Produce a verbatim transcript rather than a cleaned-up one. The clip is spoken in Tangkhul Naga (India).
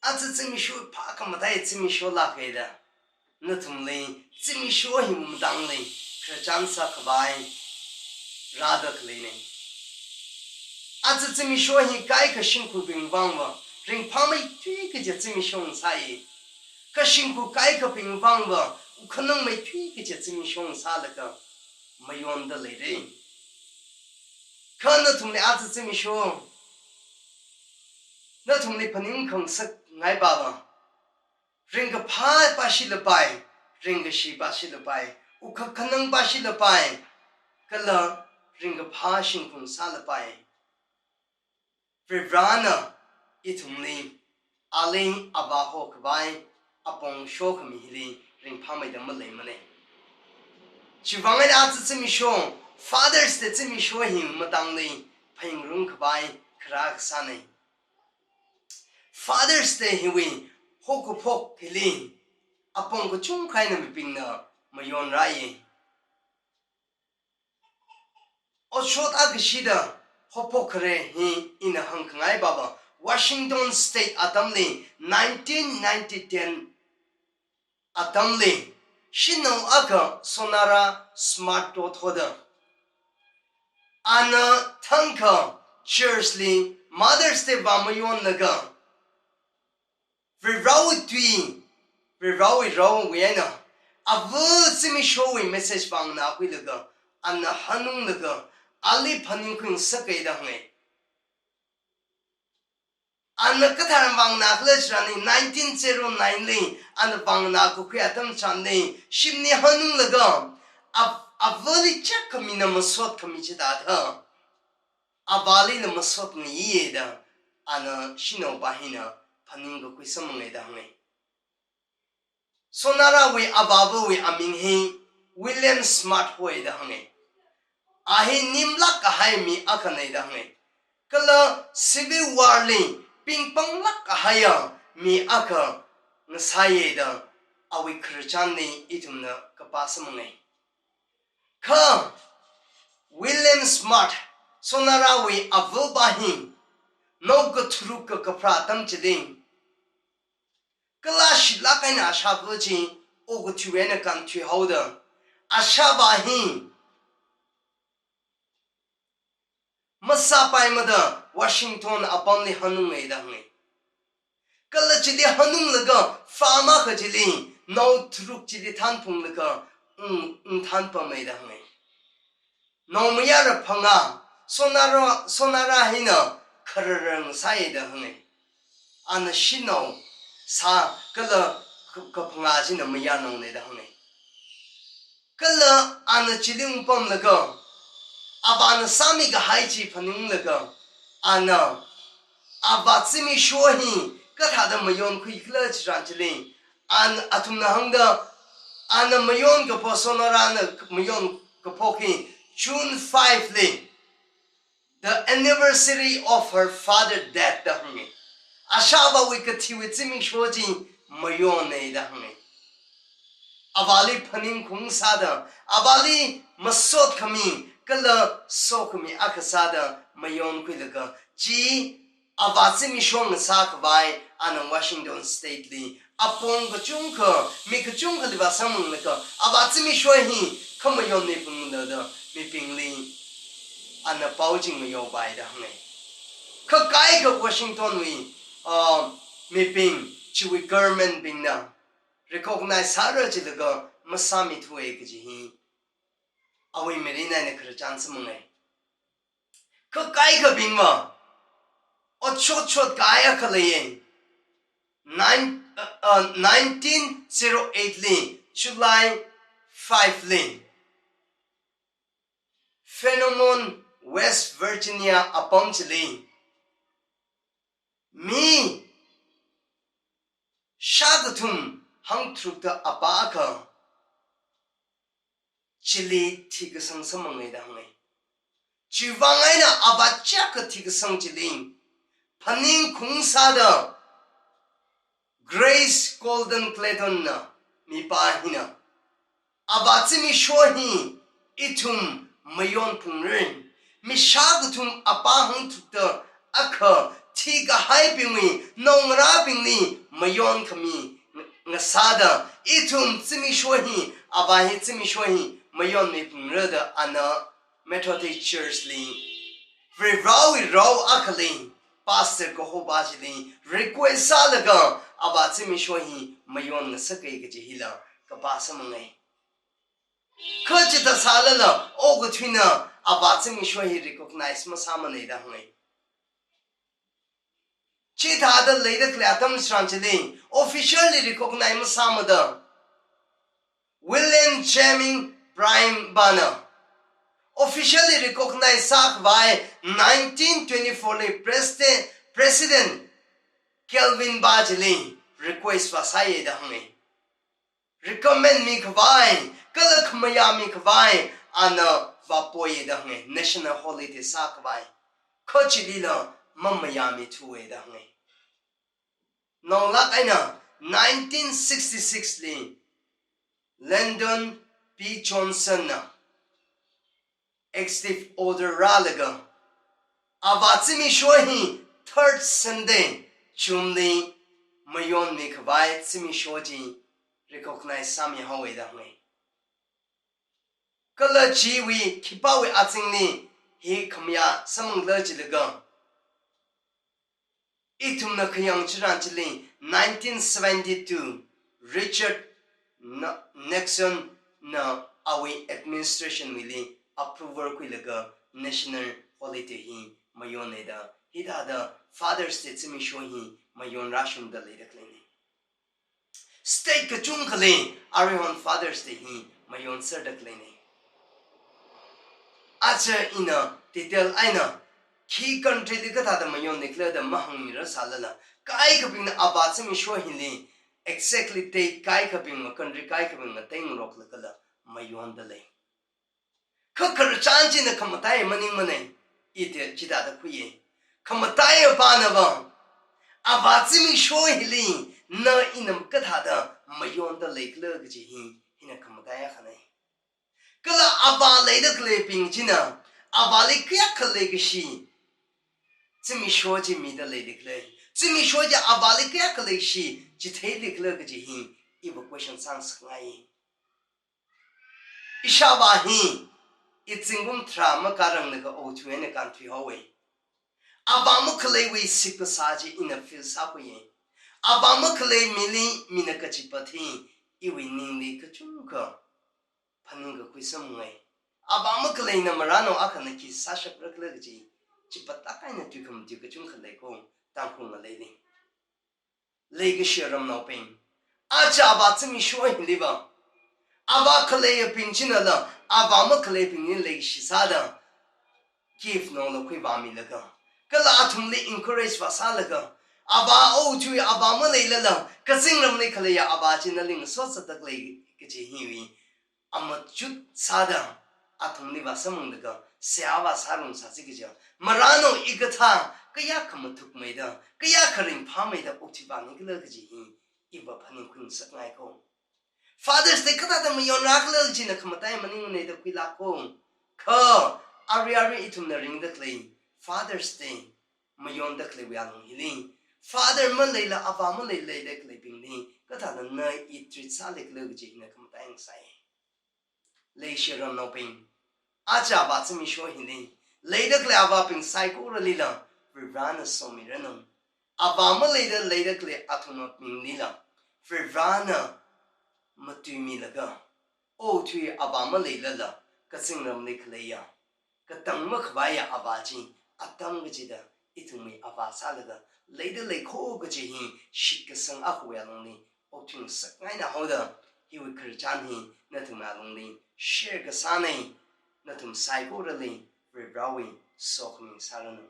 Aja zimiksho phākhamataiya zimiksho lāka da, nathumli zimiksho hi matangli khararchan sākhavai rāda khaleina. Aja zimiksho hi kaikha shimkhurbing vangva ringphāmeithui kaji zimiksho ngasāya. Kha shimkhur kaikhabing vangva wukhanangmeithui kaji zimiksho ngasālaga mayonda leira. Kha nathumli aja zimiksho, nathumli phaning khangasak ngai baba, ringkaphā pāshilapai, ringkashi pāshilapai, wukha khanang pāshilapai, kala ringkaphā shimkhur sālapai. Varivarana ithumli, ali avā hokhavai apong shokhami hili ringphāmeida maleimana. Chiwuivang eina aja zimiksho, Father's Day zimiksho hi matangli phāyingrumkhavai kharā kasāna. Father's Day hiwui haokaphok hili apong kachungkha eina mibingna mayonrāya. Otshot akashida haophok khare hi ina hāngkhangai baba, Washington State atamli nineteen ninety ten atamli shanao akha Sonara Smart Dodd hoda, ana thangkha church li Mother's Day vāmayonlaga, Varivarawui tui, Varivarawui raowui eina ava zimikshowui message vānganākhuilaga, ana hanunglaga, ali phaningkhui ngasaka da hānga. Ana kathāda vānganākhala chirani, nineteen zero nine li ana vānganākakhui atam chitharan, shimli hanunglaga, a, avali chak khamina masot khami chithāda, avālila masot ngayiya da, ana shanaopa hina phaningkakhui samphanga da hānga. Sonarawui avāvawui aming hi William Smart hoi da hānga. A hi nimlāk kahai mi akhana da hānga. Kala Civil War li pingpanglāk kahaiya mi akha ngasāya da awui khararchanli ithumna kapā samphanga. Kha William Smart, Sonarawui avāva hi, nao katharuk kakapharā atam chili, kala shilāk eina ashāva chi okathuiwui eina kānthuihaoda, ashāva hi masāpaimada Washington apamli hanunga da hānga. Kala chili hanunglaga farm akha chili nao tharuk chili thanphunglaga, ung, ungthanpama da hānga. Naomayara phangā, Sonara, Sonara hina khararang sāya da hānga. Ana shanao sā kala ka, kaphangā china mayarnaona da hānga. Kala ana chili ungpamlaga, avāna sāmikahai chi phaninglaga, ana avā zimiksho hi kathāda mayonkhuikhala chitharan chili, ana athumna hāngda, ana mayonkaphok, Sonarana mayonkaphok hi June five li, the anniversary of her father death da hānga. Ashāvāwui kathiwui zimiksho chi mayonna da hānga. Avāli phaningkhui ngasāda, avāli masot khami kala sokhami akha sāda mayonkhuilaga, chi avā zimiksho ngasākhavai ana Washington State li apong kachungkha, mi kachungkhali vāsamphanglaga, avā zimiksho hi khamayon mibingna da mibingli ana pao chi ngayopai da hānga. Kha kaikha Washington wui, ah, mibing, chiwui government bingna recognize sāra chilaga masāmithuwa kaji hi awui mirin eina khararchan samphanga. Kha kaikhabingva, otshot shot kahai akha leiya. Nine, uh, uh, nineteen zero eight li, July five li, Phenomone, West Virginia apam chili, mi shākathum hangtharukta apā akha chili thikasang samphanga da hānga. Chiwuivang eina avā chiyākha thikasang chili phaningkhui ngasāda, Grace Golden Clayton na mipā hina, avā zimiksho hi ithum mayonphungra. Mi shākathum apā hangtharukta akha thikahaibingwui naongarābingli mayonkhami ngasāda, ithum zimiksho hi, avā hi zimiksho hi mayonmi phungra da ana Methodist Church li, Varivarāwui rao akhali, pastor kahopa chili request sālaga, avā zimiksho hi mayon ngasaka kaji hila kapā samphangai. Kha chithā sālala, okathuina avā zimiksho hi recognize masāmanei da hāngai. Chithāda leida khalei atam tharan chili, officially recognize masāmada, William Jennings Bryan pana officially recognize sākhavai nineteen twenty-four li President, President Calvin pa chili request vāsāya da hāngai. Recommend mikhavai, kala khamayā mikhavai, ana vāpoya da hāngai, national holiday sākhavai. Kha chilila mamayāmithuwa da hāngai. Naolāk eina nineteen sixty-six li Lyndon B Johnson na executive order rālaga, avā zimiksho hi third Sunday June li mayonmi khavai zimiksho chi recognize sāmihaowa da hāngai. Kala chiwui khipāwui azingli hi khamayā samphangla jilaga, ithumna khayang tharan chili nineteen seventy-two Richard N-, Nixon na awui administration wuili approval khuilaga national holiday hi mayonhaida, hithāda Father's Day zimiksho hi mayon rāshungda leida khaleina. State kachungkhali aruihon Father's Day hi mayon serda khaleina. Aja ina detail eina khi country li kathāda mayonnikhala da mahāngmira sālala, kaikhabingna avā zimiksho hili exactly date kaikhabing ma country kaikhabing ma teingarok lakala mayonda lei. Kha khararchan china khamataiya maningmanei, ite chithāda khuiya. Khamataiya pana va, avā zimiksho hili na ina kathāda mayonda leikhala kaji hi, hina khamataiya akhanei. Kala avā leida khaleibing china, avāli kayākha leikashi zimiksho chi mida leida khalei, zimiksho chi avāli kayākha leikashi chitheida khalei kaji hi, iva question sāngasakngai. Ishāvā hi, i zingkum tharā makāranglaga okathui eina kānthuihaowa. Avā makhaleiwui shitkasā chi ina feel sākhuiya. Avā makhalei mili mina kachipat hi iwui ningli kachungkha phaningkakhui samngai. Avā makhaleina marānao akhana khi sāshaprakhala kaji, chipatak eina tui khamatui kachungkha leiko, Tangkhul ngaleili. Leikashiya ramnaobing, aja avā zimiksho hiliva, avā khaleiyabing chinala avā makhaleibingli leikashi sāda gift naola khuivāmilaga, kala athumli encourage vāsālaga, avā okathui avā maleilala, kazingramli khaleiya avā chi nali ngasotsāda khalei kaji hiwui amachut sāda athumli vāsamphanglaga seihā vāsārumsāsi kaja. Marānao ikathā kayākha mathukmeida, kayākha ringphāmeida okathui vānikhala kaji hi iva phaningkhuingasakngaiko. Father's Day kathāda mayonrākhala kajina khamataiya maningmanei da khuilāko. Kha arui arui ithumna ringda khalei Father's Day mayonda khaleiwui alung hili, father maleila avā malei leida khaleibingli kathāda na i treat sāleikhala kaji hina khamataiya ngasai. Leishiya ramnaobing, aja avā zimiksho hili leida khalei avābing saikoralila Varivarāna somiranu. Avā maleida leida khalei athumabinglila Varivarāna matuimilaga, okathui avā maleilala kazingramli khaleiya, katang makhavaiya avā chi atam kachida ithumwui avā sālaga leida leiko kaji hi shitkasang akhawui alungli okthuingasakngaina haoda, hiwui khararchan hi nathumwui alungli share kasānei. Nathum saikorali Varivarāwui sokhami sāranu.